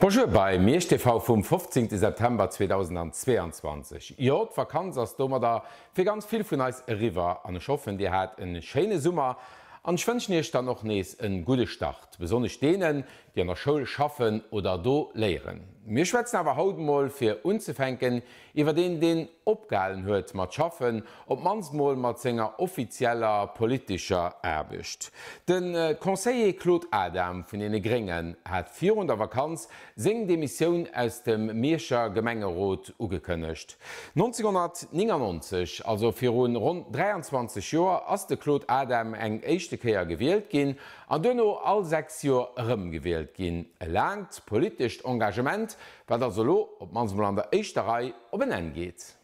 Bonjour bei Miersch TV vum 15 September 2022. Jo, d'Vakanz ass domadder fir ganz vill vun eis eriwwer an ech hoffen dir hat en schéine Summer an ech wënschen iech dann och nees en gudde Start, besonnesch deenen déi an der Schoul schaffen oder do léieren. Mir schwätzen awer haut mol fir unzefänken iwwert een deen opgehalen huet mat schaffen, op d'mannst mol mat senger offizieller politescher Aarbecht. De Conseiller Claude Adam vun deene Gréngen hat virun der Vakanz seng Demissioun aus dem Mierscher Gemengerot ugekënnegt. 1999, also viru ronn 23 Joer, ass de Claude Adam eng éischte Kéier gewielt ginn an duerno all 6 Joer erëmgewielt ginn. E laangt politescht Engagement, Wat also elo, op d'mannst mol an der éischter Rei, op en Enn geet.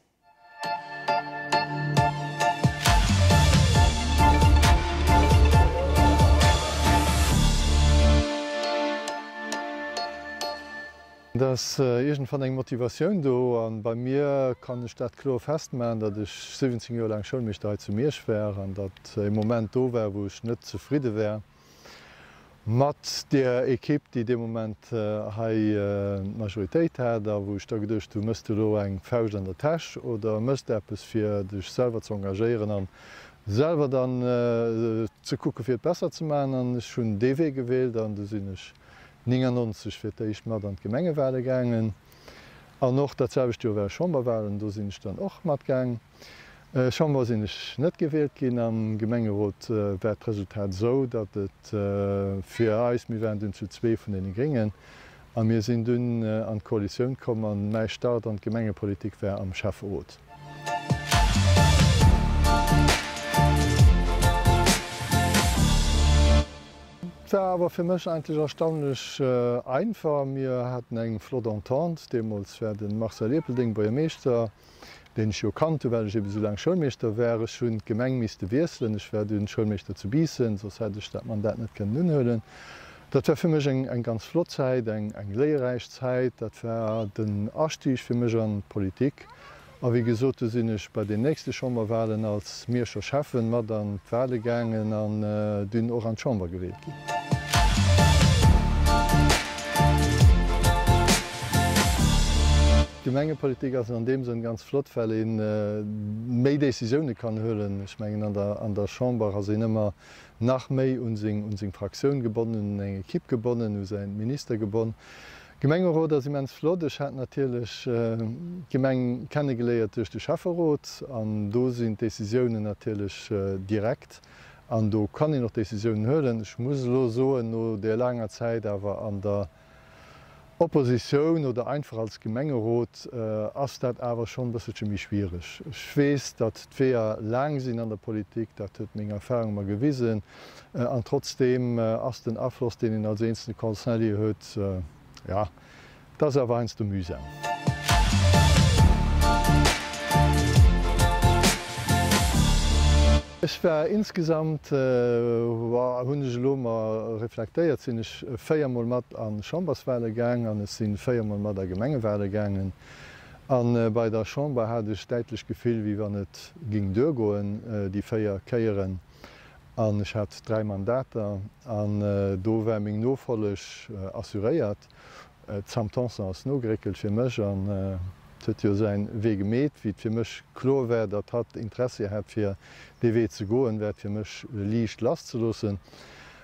Et ass iergendwann eng Motivatioun do an bei mir kann ech dat kloer festmachen, datt ech 17 Joer laang Schoulmeeschter hei zu Miersch war an datt e Moment do war, wou ech net zefridde war. Mat där Equipe, déi dee Moment hei d'Majoritéit hat a wou ech da geduecht hu, Mëss de elo eng Fauscht an der Täsch oder mëss de eppes, fir dech selwer ze engagéieren a selwer dann ze kucke fir et besser ze maachen. An ech hunn dee Wee gewielt an du sinn ech 99 fir d'éischt mat an d'Gemengewale gaangen an och dat selwecht Joer ware Chamberwalen, do sinn ech dann och matgaang. Chamber sinn ech net gewielt ginn. Am Gemengerot war d'Resultat esou, datt et fir eis, mir waren dunn zu zwee vun deene Gréngen, a mir sinn dunn an d'Koalitioun komm an mäi Start an d'Gemengepolitik war am Schäfferot. Et war awer fir mech eigentlech erstaunlech einfach. Mir haten eng flott Entente. Deemools war de Marcel Erpelding Buergermeeschter. deen ech jo kannt hu well ech eben esou laang Schoulmeeschter war. Ech hunn d'Gemeng misste wiesselen, ech war dunn Schoulmeeschter zu Biissen, soss hätt ech dat Mandat net kënnen unhuelen. Dat war fir mech eng ganz flott Zäit, eng léierräich Zäit. Dat war den Astieg fir mech an d'Politik. A wéi gesot, du sinn ech bei den nächste Chamberwahlen als Mierscher Schäffen mat an d'Wahle gaangen an dunn och an d'Chamber gewielt ginn. D'Gemengepolitik ass an deem Sënn ganz flott, well ee méi Décisioune kann huelen. Ech mengen, an der Chamber ass een ëmmer nach méi un seng Fraktioun gebonnen, un eng Ekipp gebonnen, u säi Minister gebonn. Gemengerot ass immens flott. Ech hat natierlech d'Gemeng kennegeléiert duerch de Schäfferot an do sinn d'Décisiounen natierlech direkt an do kann een och Décisiounen huelen. Ech muss elo soen, no där laanger Zäit awer an der Oppositioun oder einfach als Gemengerot ass dat awer schonn e bësselche méi schwiereg. Ech weess, datt d'Weeër laang sinn an der Politik, dat huet meng Erfahrung mer gewisen. An trotzdeem ass den Afloss, deen een als eenzelne Conseiller huet, jo, et ass awer heiansdo mühsam. Ech war insgesamt, hunn ech elo mer reflektéiert, sinn ech 4 mol mat a Chamberswale gaang an ech si 4 mol mat a Gemengewale gaangen. A bei der Chamber hat ech däitlech d'Gefill, wéi wann et ging duergoen, déi 4 Kéieren. An ech hat 3 Mandater an do war meng Nofolleg assuréiert. D'Sam Tanson ass nogeréckelt fir mech an et huet jo säin Wee gemeet. Wéi et fir mech kloer war, datt hatt Interessi hat fir dee Wee ze goen, war et fir mech liicht lass ze loossen.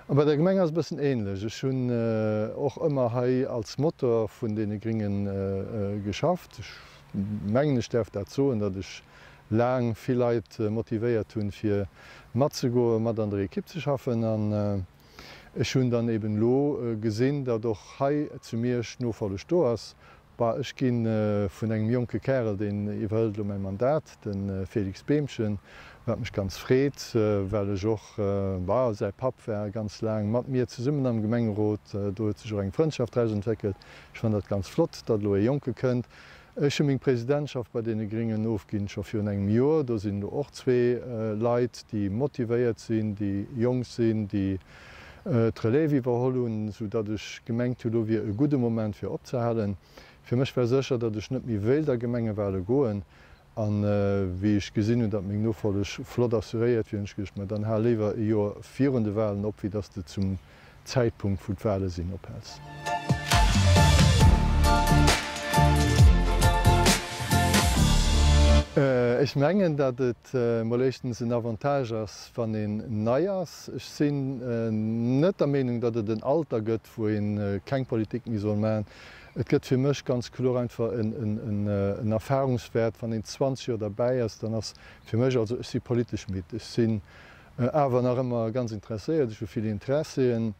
A bei der Gemeng ass et e bëssen ähnlech. Ech hunn och ëmmer hei als Motor vun deene Gréngen geschafft. Ech mengen ech däerf dat soen, datt ech laang vill Leit motivéiert hunn fir matzegoen, mat an der Ekipp ze schaffen. An Ech hunn dann eben elo gesinn, datt och hei zu Miersch d'Nofolleg do ass. Bah, ech gi vun engem jonke Kärel, deen iwwerhëlt elo mäi Mandat, de Félix Behmchen, wat mech ganz freet, well ech och, bah, säi Papp war ganz laang mat mir zesummen am Gemengerot, do huet sech och eng Frëndschaft draus entwéckelt. Ech fannen dat ganz flott, datt elo ee Jonke kënnt. Ech hu meng Presidentschaft bei deene Gréngen ofginn, scho virun engem Joer. Do sinn elo och zwee Leit, déi motivéiert sinn, déi jonk sinn, déi d'Relève iwwerholl hunn, sou datt ech gemengt hu lo wier e gudde Moment fir opzehalen. Fir mech war sécher, datt ech net méi wéilt a Gemengewale goen. A wéi ech gesinn hunn, datt meng Nofolleg flott assuréiert wier, hunn ech geduecht, ma dann hal léiwer e Joer virun de Walen op, wéi datt s de zum Zäitpunkt wou d'Wale sinn, ophäls. Ech mengen, datt et mol éischtens en Avantage ass, wann een nei ass. Ech sinn net der Meenung, datt et en Alter gëtt, wou ee keng Politik méi soll maachen. Et gëtt fir mech ganz kloer einfach en Erfahrungswäert. Wann een 20 Joer derbäi ass, dann ass fir mech, also ech si politesch midd, ech sinn awer nach ëmmer ganz interesséiert, ech hu vill Interessien,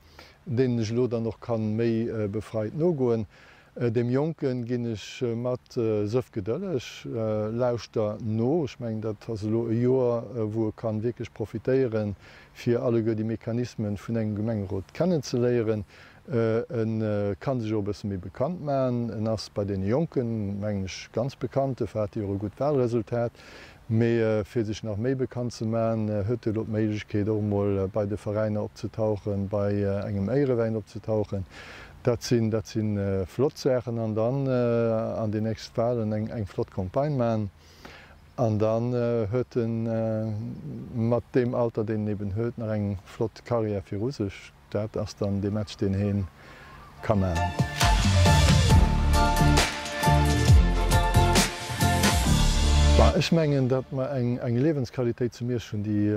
deenen ech elo dann och kann méi befreit nogoen. Deem Jonken ginn ech mat, Sëff gedëlleg, lauschter no. Ech mengen, dat ass elo e Joer, wou e kann wierklech profitéieren, fir alleguer déi Mechanismen vun engem Gemengerot kennenzeléieren. E kann sech och e bësse méi bekannt maachen. En ass bei deene Jonken, mengen ech, ganz bekannt. Dofir hat hie och e gutt Wahlresultat. Mee fir sech nach méi bekannt ze maachen, huet e elo d'Méiglechkeet och emol bei de Veräiner opzetauchen, bei engem Éierewäin opzetauchen. Dat sinn, dat si flott Saachen. An dann an déi nächst Wahlen eng flott Campagne maachen. An dann huet e mat deem Alter, deen en eben huet, nach eng flott Carrière viru sech. Dat ass dann dee Match, deen heen ka man. Ech mengen, datt mer eng Liewensqualitéit zu Miersch hunn, déi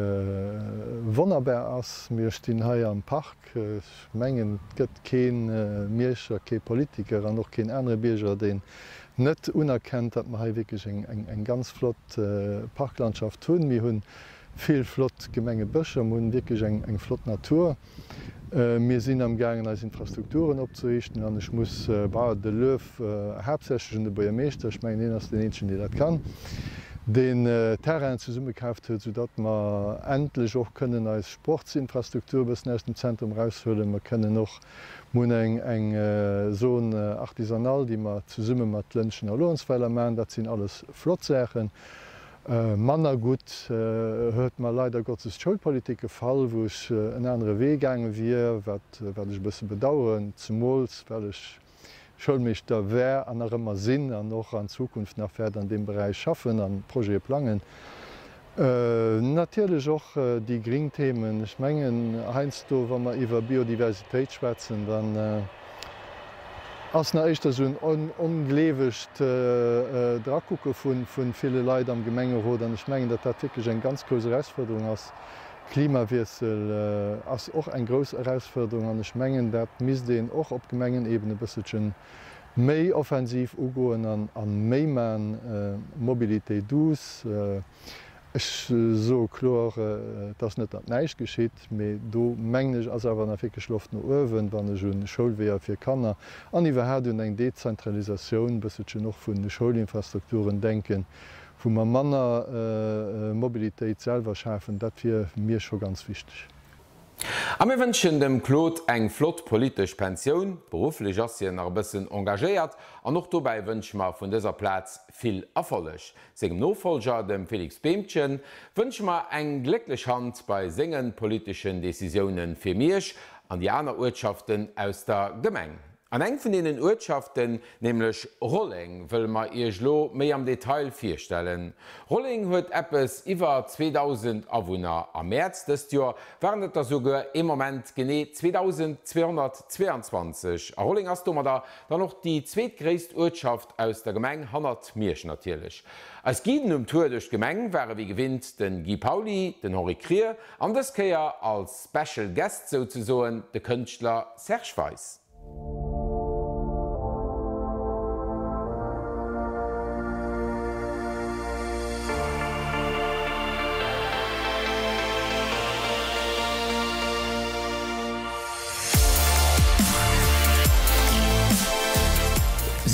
wonnerbar ass. Mir stinn hei am Park. Ech mengen, et gëtt kee Mierscher, kee Politiker an och keen anere Bierger, deen net unerkennt, datt mer hei wierklech eng ganz flott Parklandschaft hunn. Mir hunn Vill flott Gemengebëscher, mer hunn wierklech eng flott Natur. Mir sinn am gaangen eis Infrastrukturen opzeriichten an ech muss, bah, de Luef haaptsächlech un de Buergermeeschter, ech mengen hien ass deen eenzegen deen dat kann, deen Terrainen zesummekaaft huet, soudatt mer endlech och kënnen eis Sportsinfrastruktur e bëssen aus dem Zentrum eraushuelen. Mer kënnen och, mer hunn eng Zone artisanale, déi mer zesumme mat Lëntgen a Luerenzweiler maachen. Dat sinn alles flott Saachen. Manner gutt huet mer leider Gottes d'Schoulpolitik gefall, wou ech en anere Wee gaange wier, wat ech e bësse bedauern, zemools well ech Schoulmeeschter war an nach ëmmer sinn an och an Zukunft nach wäert an deem Beräich schaffen a Projete plangen. Natierlech och déi gring Themen. Ech mengen, heiansdo, wa mer iwwer Biodiversitéit schwätzen, dann ass nach éischter esou en ongleewegt Drakucke vu ville Leit am Gemengerot. An ech mengen, datt dat wierklech eng ganz grouss Erausfuerderung ass. Klimawiessel ass och eng grouss Erausfuerderung. An ech mengen, dat misst een och op Gemengenebene e bësselche méi offensiv ugoen a méi man. Mobilité douce, ech soe kloer, et ass net, datt näischt geschitt, mee do mengen ech, ass awer nach wierklech Loft no uewen, wann ech u Schoulweeër fir Kanner an iwwerhaapt un eng Dezentralisatioun bësselchen och vun de Schoulinfrastrukturen denken, wou mer manner Mobilitéit selwer schafen, dat wier mir scho ganz wichteg. A mir wënschen dem Claude eng flott politesch Pensioun. Berufflech ass hien nach e bëssen engagéiert an och dobäi wënsche mer vun dëser Plaz vill Erfolleg. Sengem Nofolger, dem Félix Behmchen, wënsche mer eng glécklech Hand bei senge politeschen Decisiounen fir Miersch an déi aner Uertschaften aus der Gemeng. An eng vun deenen Uertschaften, nämlech Rolleng, wëlle mer Iech lo méi am Detail virstellen. Rolleng huet eppes iwwer 2.000 Awunner. Am Mäerz dëst Joer waren et der souguer ee Moment genee 2.222. A Rolleng ass domadder dann och déi zweetgréisst Uertschaft aus der Gemeng, hannert Miersch natierlech. Eis Guiden um Tour duerch d'Gemeng ware wéi gewinnt de Guy Pauly, den Henri Krier an dës Kéier als Special Guest souzesoen de Kënschtler Serge Weis.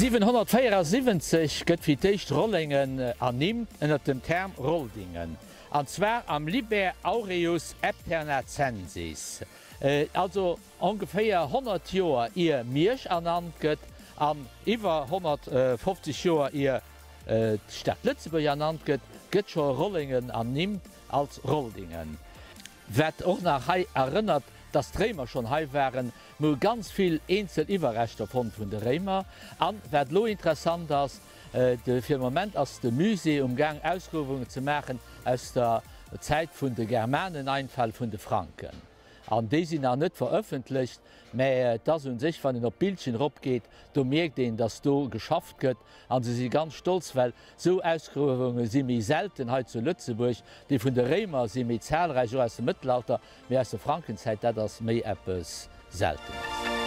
774 gëtt fir d'éischt Rollengen ernimmt ënner dem Term Roldingen, an zwar am Liber Aureus Aepternacensis, also Ongeféier 100 Joer ier Miersch ernannt gëtt an iwwer 150 Joer ier d'Stad Lëtzebuerg ernannt gëtt, gëtt scho Rollengen ernimmt als Roldingen. Wat och nach hei erënnert, dass d'Réimer schonn hei waren. Mir hu ganz vill eenzel Iwwerreschter fonnt vun de Réimer. An wat elo interessant ass, de fir de Moment ass de Musée um Gaang Ausgruewungen ze maachen aus der Zäit vun de Germaneneinfäll vun de Franken. An déi sinn nach net verëffentlecht, mä et ass un sech, wann een op d'Bildchen eropgeet, do mierkt een, dass do geschafft gëtt. A se si ganz stolz, well sou Ausgruewunge si méi selten hei zu Lëtzebuerg. Déi vun de Réimer si méi zahlreich, och aus dem Mëttelalter, mee aus der Frankenzäit, dat ass méi eppes Seltenes.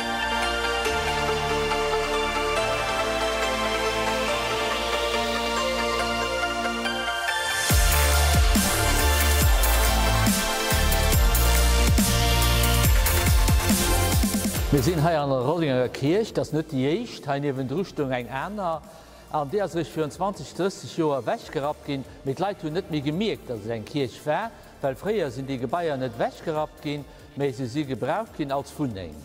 Mir sinn hei an der Rollenger Kierch. Dat ass net déi éischt. Hei niewendru stoung eng aner an déi ass eréischt virun 20, 30 Joer ewechgerappt ginn. Mee d'Leit hunn net méi gemierkt, datt et eng Kierch war, well fréier sinn déi Gebaier net ewechgerappt ginn, mee se si gebraucht ginn als Wunneng.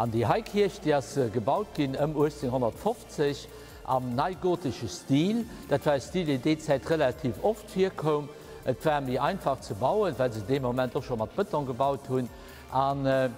An déi hei Kierch, déi ass gebaut ginn ëm 1850 am neigotesche Stil. Dat war e Stil, deen déi Zäit relativ oft virkoum. Et war méi einfach ze bauen, well se dee Moment och scho mat Bëtong gebaut hunn. A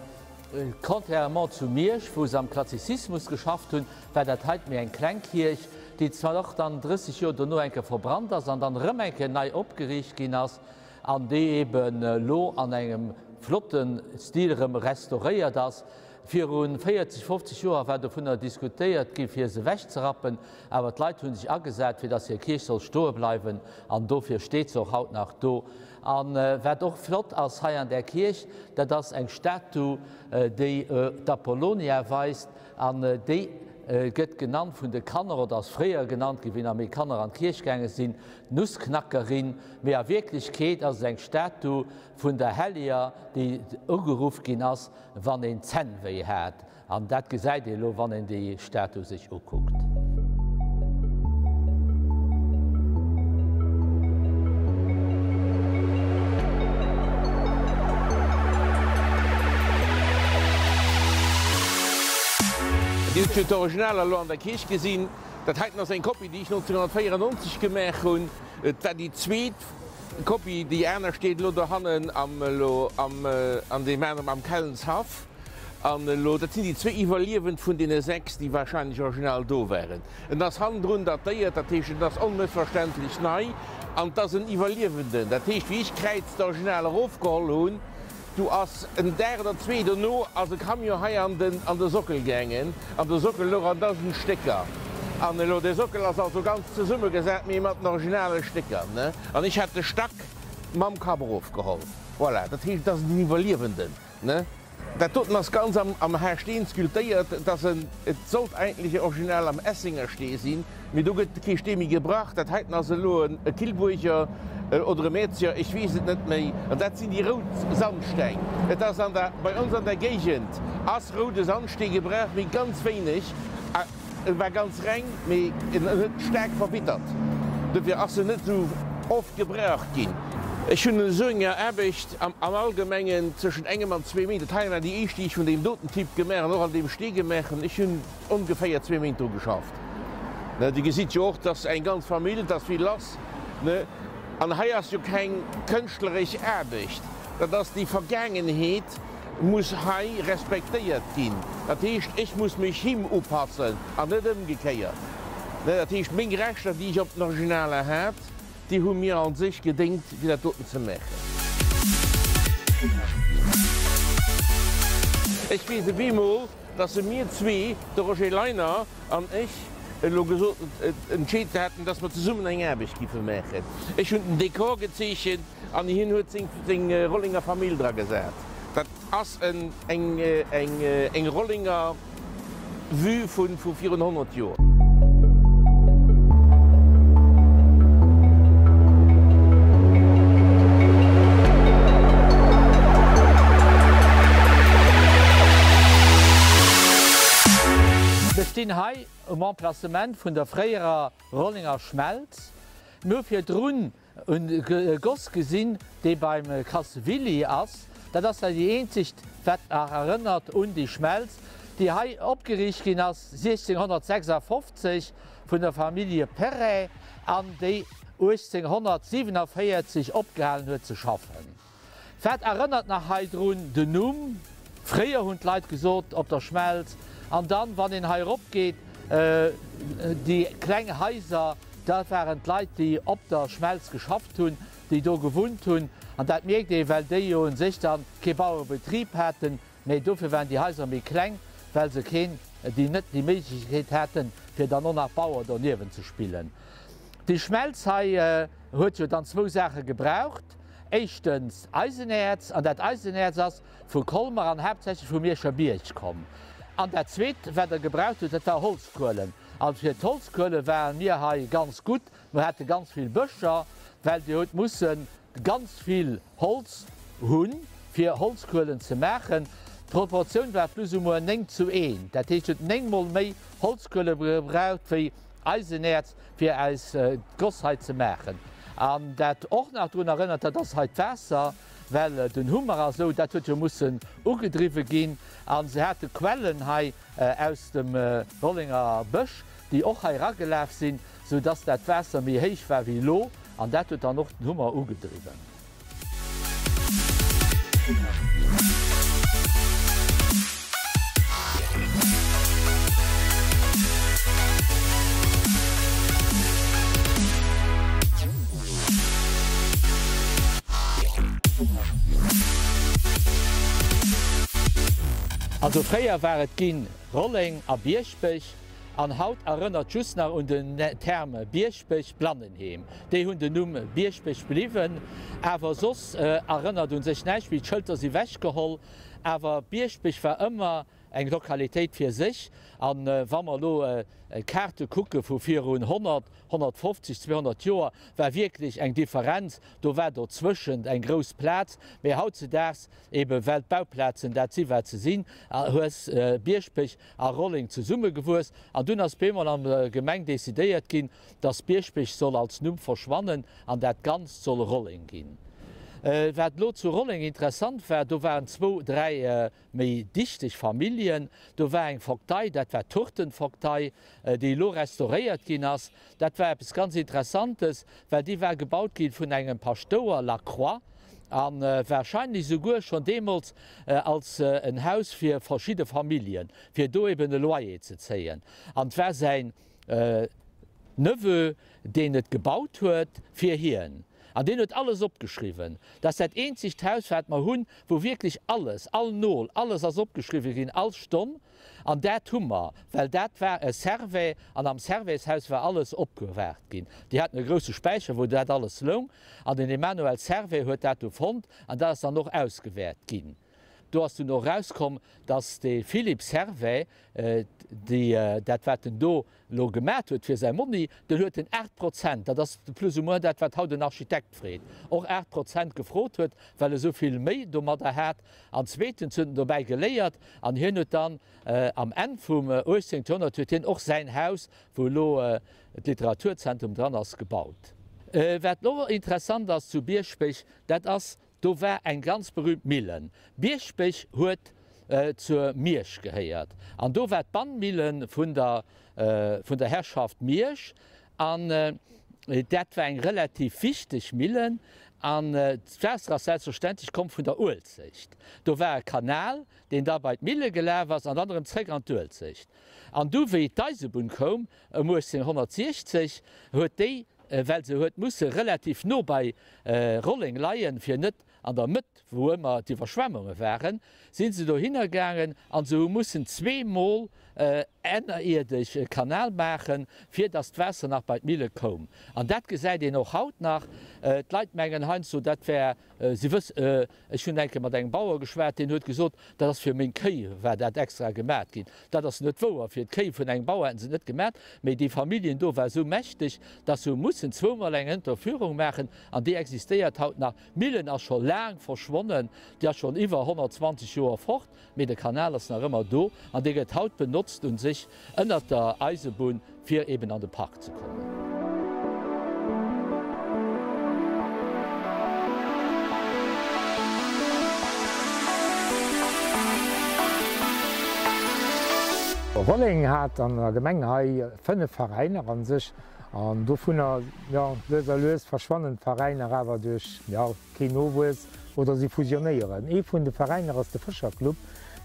contrairement zu Miersch, wou se am Klassizismus geschafft hunn, war dat heit méi eng kleng Kierch, déi zwar och dann 30 Joer dono eng Kéier verbrannt ass an dann erëm eng Kéier nei opgeriicht ginn ass an déi eben elo an engem flotte Stil erëm restauréiert ass. Viru 40, 50 Joer war dovunner diskutéiert gi fir se ewechzerappen, awer d'Leit hu sech agesat, fir datt hir Kierch soll stoe bleiwen an dofir steet se och haut nach do. A wat och flott ass hei an där Kierch, dat ass eng Statu, déi d'Apollonia weist an déi gëtt genannt vun de Kanner, oder ass fréier genannt ginn, wéi nach méi Kanner an d'Kierch gaange sinn, d'Nussknackerin. Mee a Wierklechkeet ass et eng Statu vun der Helleger, déi ugeruff ginn ass, wann een Zänn wéi hat. An dat gesäit ee lo, wann een déi Statu sech ukuckt. Dir hutt jo d'Originaler elo an der Kierch gesinn. Dat heiten ass eng Kopie, déi ech 1994 gemaach hunn. Et war déi zweet Kopie, déi aner steet elo dohannen am elo am an deem aneren am Kellenshaff. An elo, dat sinn déi zwee Iwwerliewend vun deene 6, déi wahrscheinlech original do waren. En ass hannendrun datéiert, dat heescht en ass onmëssverständlech nei an 't ass en Iwwerliewenden. Dat heescht, wéi ech d'Kräiz d'Original erofgeholl hunn, du ass en Dag oder zwee dono ass e Camion hei an den an de Sockel gaangen an de Sockel louch an 1.000 Stécker. An elo, dee Sockel ass also ganz zesummegesat, mee mat den originale Stécker, ne? An ech hat de Stack mam Kapp erofgeholl. Voilà, dat heescht, et ass en Iwwerliewenden, ne? Dat doten ass ganz am am Haasteen sculptéiert. Et ass en, et sollt eigentlech e Original am Essenger Stee sinn, mee do gëtt kee Stee méi gebrach. Dat heiten ass elo en e Killbuerger oder e Mäerzeger, ech weess et net méi. An dat sinn déi rout Sandsteng. Et ass an der, bei ons an der Géigend ass roude Sandstee gebraucht, mee ganz wéineg. E war ganz reng, mee en huet staark verwittert, dofir ass en net esou oft gebraucht ginn. Ech hunn un esou enger Aarbecht am Allgemengen tëschent engem an zwee Méint, dat hei war déi éischt, déi ech vun deem doten Typ gemaach an och an deem Stee gemaach hunn, ech hunn ongeféier zwee Méint dru geschafft. Dir gesitt jo och, dass eng ganz Famill, et ass vill lass, ne? An hei ass jo keng kënschtleresch Aarbecht, dat ass déi Vergaangenheet, muss hei respektéiert ginn. Dat heescht, ech muss mech him upassen an net ëmgekéiert. Dat heescht, meng Rechter, déi ech op den Originaler hat, déi hu mir a sech gedéngt, fir dat doten ze maachen. Ech weess op eemol, dass se mir zwee, de Roger Leiner an ech, elo gesot, entscheet haten, dass mer zesummen eng Aarbecht giffe maachen. Ech hunn den Dekor gezeechent an hien huet seng Rollenger Famill dra gesat. Dat ass eng Rollenger Vue vu virun 100 Joer. Mir stinn hei um Emplacement vun der fréierer Rollenger Schmelz. Mir hu virdrun e Goss gesinn, dee beim Kass Willy ass. Dat ass dat déi eenzegt, wat nach erënnert un déi Schmelz, déi hei opgeriicht ginn ass 1656 vun der Famillje Perret an déi 1847 opgehalen huet ze schaffen. Wat erënnert nach hei drun? Den Numm. Fréier hunn d'Leit gesot, op der Schmelz. An dann, wann een hei erop geet, déi kleng Haiser, dat waren d'Leit, déi op der Schmelz geschafft hunn. déi do gewunnt hunn. An dat mierkt ee well déi jo un sech dann kee Bauerebetrib haten, mee dofir waren déi Haiser méi kleng, well se keen, déi net déi Méiglechkeet haten, fir dann och nach Bauer doniewent ze spillen. Déi Schmelz hei huet jo dann zwou Saache gebraucht, éischtens Eisenäerz, an dat Eisenäerz ass vu Colmer an haaptsächlech vum Mierscher Bierg komm. An dat zweet, wat der gebraucht huet, dat war Holzkuelen. An fir d'Holzkuele ware mir hei ganz gutt. Mir hate ganz vill Bëscher, well Dir hutt musse ganz vill Holz hunn, fir Holzkuelen ze maachen. D'Proportioun war plus ou moins 9 zu 1. Dat heescht, Dir hutt 9 mol méi Holzkuele gebraucht wéi Eisenäerz, fir eis d'Goss hei ze maachen. An dat och nach drun erënnert, dat ass hei d'Waasser, well den Hummer a sou, dat huet jo mussen ugedriwwe ginn. A se hate Quellen hei aus dem Rollenger Bësch, déi och hei eragelaf sinn, sou dass dat Waasser méi héich war wéi elo. An dat huet dann och den Hummer ugedriwwen. Also fréier war et ginn Rolleng a Bierschbech an haut erënnert just nach un den Terme Bierschbech Blannenheem. Déi hunn den Numm Bierschbech bliwwen, awer soss erënnert un sech näischt méi. D'Schëlter si wechgeholl, awer Bierschbech war ëmmer eng Lokalitéit fir sech. A wa mer elo Kaarte kucke vu virun 100, 150, 200 Joer, war wierklech eng Differenz. Do war dozwëschent eng grouss Plaz. Mee hautzedaags, ebe well d'Bauplazen dat si wat se sinn, hues Bierschbech a Rolleng zesummegewuess. An dunn ass bemol an der Gemeng decidéiert ginn, dass Bierschbech soll als Numm verschwannen an dat Ganzt soll Rolleng ginn. Wat elo zu Rolleng interessant war, do waren zwou, dräi méi dichteg Familljen. Do war eng Vogtei, dat war d'Hurtenvogtei, déi elo restauréiert ginn ass. Dat war eppes ganz Interessantes, well déi war gebaut gi vun engem Paschtouer, Lacroix, a warscheinlech souguer schonn deemools als en Haus fir verschidde Familljen, fir do eben e Loyer ze zéien. An et war säin Neveu, deen et gebaut huet fir hien. An deen huet alles opgeschriwwen. Dat ass dat eenzegt Haus, wat mer hunn, wou wierklech alles, all Nol, alles ass opgeschriwwen ginn, all Stonn. An dat hu mer, well dat war e Servais an am Servaishaus war alles opgewaart ginn. Déi haten e grousse Späicher, wou dat alles loung. An den Emmanuel Servais huet dat du fonnt an dat ass dann och ausgewäert ginn. Do ass dunn och erauskomm, dass de Philippe Servais, déi, dat wat en do elo gemat huet fir säi Monni, den huet en 8 Prozent, dat ass plus ou moins dat wat haut en Architekt freet, och 8 Prozent gefrot huet, well e sou vill Méi domadder hat. An zweetens huet en dobäi geléiert an hien huet dann am Enn vum 18. Joerhonnert huet hien och säin Haus, wou elo d'Literaturzentrum dran ass, gebaut. Wat och interessant ass zu Bierschbech, dat ass, Do war eng ganz berühmt Millen. Bierschbech huet zur Miersch gehéiert an do war d'Bannmille vun der vun der Herrschaft Miersch an dat war eng relativ wichteg Millen an d'Waasser ass selbstverständlech komm vun der Uelzecht. Do war e Kanal, deen da bei d'Mille gelaf ass an dann erëm zréck an d'Uelzecht. An du wéi d'Eisebunn koum ëm 1860 huet déi well se huet musse relativ no bei Rolleng leien, fir net an der Mëtt, wou ëmmer d'Iwwerschwemmunge waren, si se dohinner gaangen a se hu mussen zweemol ënnerierdesch e Kanal maachen, fir datt d'Waasser nach bei d'Mille koum. An dat gesäit een och haut nach. D'Leit mengen heiansdo, dat wär Si wëss, ech hunn eng Kéier mat engem Bauer geschwat, deen huet gesot, dat ass fir meng Kéi war dat extra gemat ginn. Dat ass net wouer, fir d'Kéi vun engem Bauer hätten se et net gemat, mee déi Familljen do war esou mächteg, dass se hu mussen zwoumal eng Unterführung maachen an déi existéiert haut nach. D'Millen ass scho laang verschwonnen, déi ass schonn iwwer 120 Joer fort, mee de Kanal ass nach ëmmer do an dee gëtt haut benotzt u sech ënnert der Eisebunn, fir eben an de Park ze kommen. Rolleng hat an der Gemeng hei 5 Veräiner an sech, an dovunner, jo, lues a lues verschwannen d'Veräiner awer duerch, jo, keen Nowuess oder si fusionéieren. Ee vun de Veräiner ass de Fëscherclub.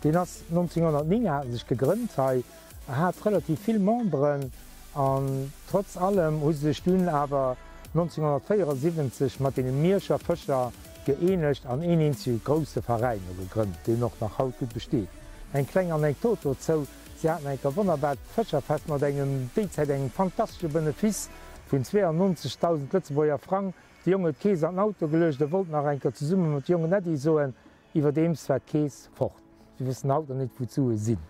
Deen ass 1909 hat en sech gegrënnt hei, hat relativ vill Memberen an trotz allem hu se sech dunn awer. 1974 mat deene Mierscher Fëscher gëeenegt an een eenzege grousse Veräin elo gegrënnt, deen och nach haut gutt besteet. Eng kleng Anekdot dozou, Si haten eng Kéier wonnerbart Fëscherfest mat engem, déi Zäit engem fantastesche Benefice vun 92.000 Lëtzebuerger Frang. De Jong huet d'Keess an den Auto geluecht a wollt nach eng Kéier zesumme mat de Jongen Äddi soen. Iwwerdeems war d'Keess fort. Si wëssen haut nach net, wou d'Sue sinn.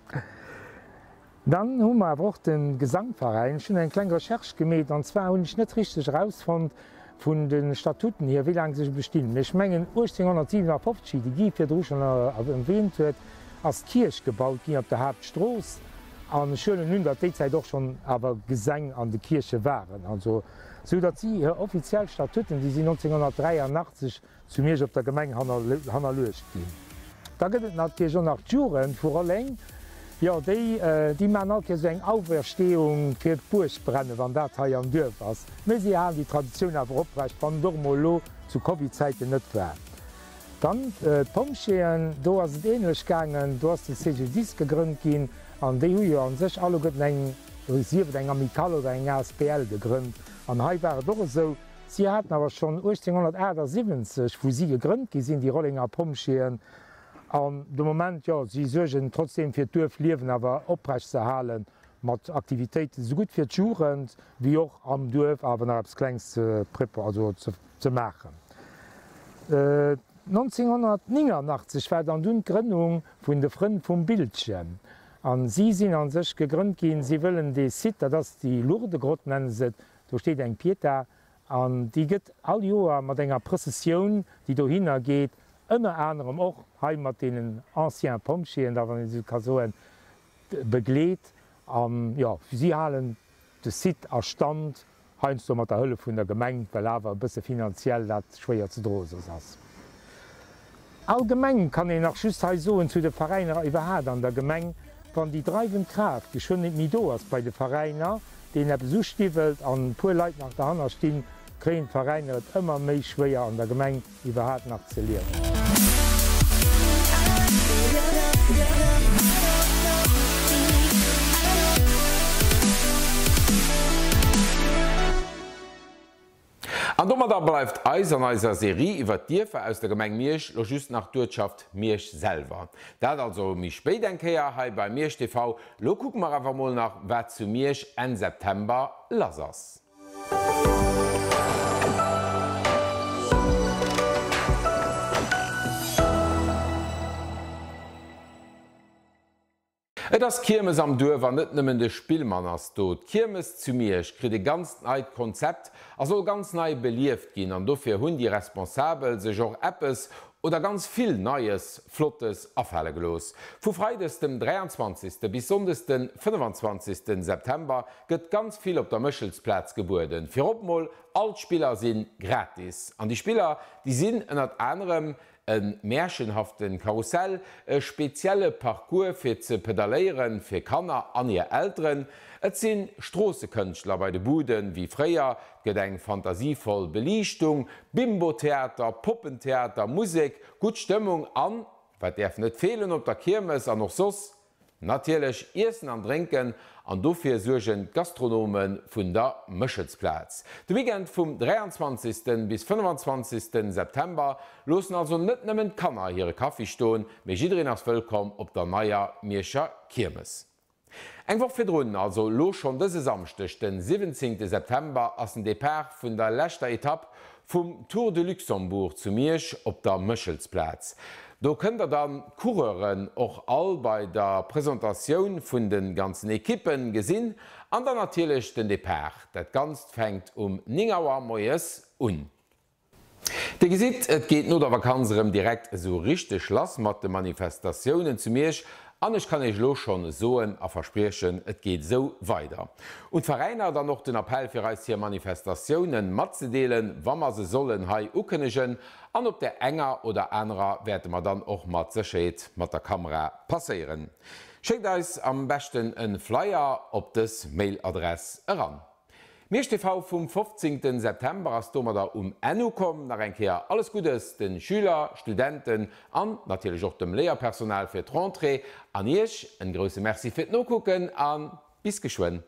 Dann hu mer awer och de Gesangveräin. Ech hunn eng kleng Recherche gemeet, an zwar hunn ech net richteg erausfonnt vun de Statuten hier, wéi laang se bestinn. Mee ech mengen 1857, wéi de Guy virdru schonn erwähnt huet, ass d'Kierch gebaut ginn op der Haaptstrooss. An ech huelen un, datt déi Zäit och schonn awer Gesäng an de Kierche waren. Also sou datt si hir offiziell Statuten, déi sinn 1983 Zu Miersch op der Gemeng hannerluecht ginn. Da gëtt et natierlech och nach d'Jugend vu Rolleng. Jo, déi, déi maachen all Kéiers esou eng Auferstehung fir d'Buergbrennen, wann dat hei am Duerf ass. Mee si halen déi Traditioun awer oprecht, wann et och emol elo zu Covid-Zäiten net war. Dann d'Pompjeeën, do ass et ähnlech gaangen. Do ass de CGDIS gegrënnt ginn an déi hu jo a sech alleguerten eng, sief et eng Amicale oder eng asbl gegrënnt. An hei war et och esou, Si haten awer schonn 1878, wou si gegrënnt gi sinn, déi Rollenger Pompjeeën, an de Moment, jo, si suergen trotzdeem fir d'Duerfliewen awer oprecht ze halen, mat Aktivitéiten esou gutt fir d'Jugend wéi och am Duerf awer nach eppes Klengs ze also ze maachen. 1989 war dann dunn d'Grënnung vun de Frënn vum Bildchen, an si sinn a sech gegrënnt ginn, si wëllen dee Site, dat ass déi Lourdes-Grott nennen se et, Do steet eng Pietà an déi gëtt all Joer mat enger Prëssessioun, déi dohinner geet, ënner anerem och hei mat deenen anciens Pompjeeën da, wann een esou ka soen, begleet. An jo, si halen de Site a Stand, heiansdo mat der Hëllef vun der Gemeng, well awer e bësse finanziell dat schwéier ze droe soss ass. Allgemeng kann een nach just hei soen zu de Veräiner iwwerhaat an der Gemeng, wann déi dreiwend Kraaft geschwënn net méi do ass bei de Veräiner, deen eppes ustiwwelt an e puer Leit nach derhanner stinn, kréien d'Veräiner et ëmmer méi schwéier an der Gemeng iwwerhaat nach ze liewen. An domadder bleift eis an eiser Serie iwwert d'Dierfer aus der Gemeng Miersch lo just nach d'Uertschaft Miersch selwer. Dat also méi spéit eng Kéier hei bei Miersch TV. Lo kucke mer awer mol nach wat zu Miersch Enn September lass ass. Et ass Kiermes am Duerf an net nëmmen de Spillmann ass do. D'Kiermes zu Miersch kritt e ganzt neit Konzept a soll ganz nei belieft ginn an dofir hunn déi Responsabel sech och eppes oder ganz vill Neies, Flottes afale gelooss. Vu Freides dem 23. Bis Sonndes den 25. September gëtt ganz vill op der Méchelsplaz gebueden. Virop mol, all d'Spiller si gratis an déi Spiller déi sinn ënnert anerem E märchenhaften Karussell, e spezielle Parcours fir ze pedalléieren fir Kanner an hir Elteren, et sinn Stroossekënschtler bei de Buden wéi fréier, et gëtt eng fantasievoll Beliichtung, Bimbotheater, Poppentheater, Musek, gutt Stëmmung an, wat däerf net feelen op der Kiermes an och soss, Natierlech Iessen an Drénken an dofir suergen d'Gastronome vun der Méchelsplaz. De Weekend vum 23. Bis 25. September loossen also net nëmmen d'Kanner hire Kaffi stoen, mee jiddereen ass wëllkomm op der neier Mierscher Kiermes. Eng Woch virdrun, also elo schonn dëse Samschdeg, den 17. September, ass den Depart vun der leschter Etapp Vum Tour de Luxembourg zu Miersch op der Méchelsplaz. Do kënnt der dann d'Coureuren och all bei der Presentatioun vun de ganzen Ekippen gesinn an dann natierlech den Depart. Dat Ganzt fänkt um 9 Auer moies un. Dir gesitt, et geet no der Vakanz erëm direkt esou richteg lass mat de Manifestatiounen zu Miersch An ech kann Iech elo schonn soen a verspriechen, et geet esou weider. Un d'Veräiner dann och den Appell fir eis hir Manifestatiounen matzedeelen, wa mer se sollen hei ukënnegen. An op där enger oder anerer wäerte mer dann och mat Sécherheet mat der Kamera passéieren. Schéckt eis am beschten en Flyer op dës Mailadress eran. Miersch TV vum 15 September ass domadder um Enn ukomm. Nach eng Kéier alles Guddes den Schüler, Studenten an natierlech och dem Léierpersonal fir d'Rentrée an Iech en grousse Merci fir d'Nokucken an bis geschwënn.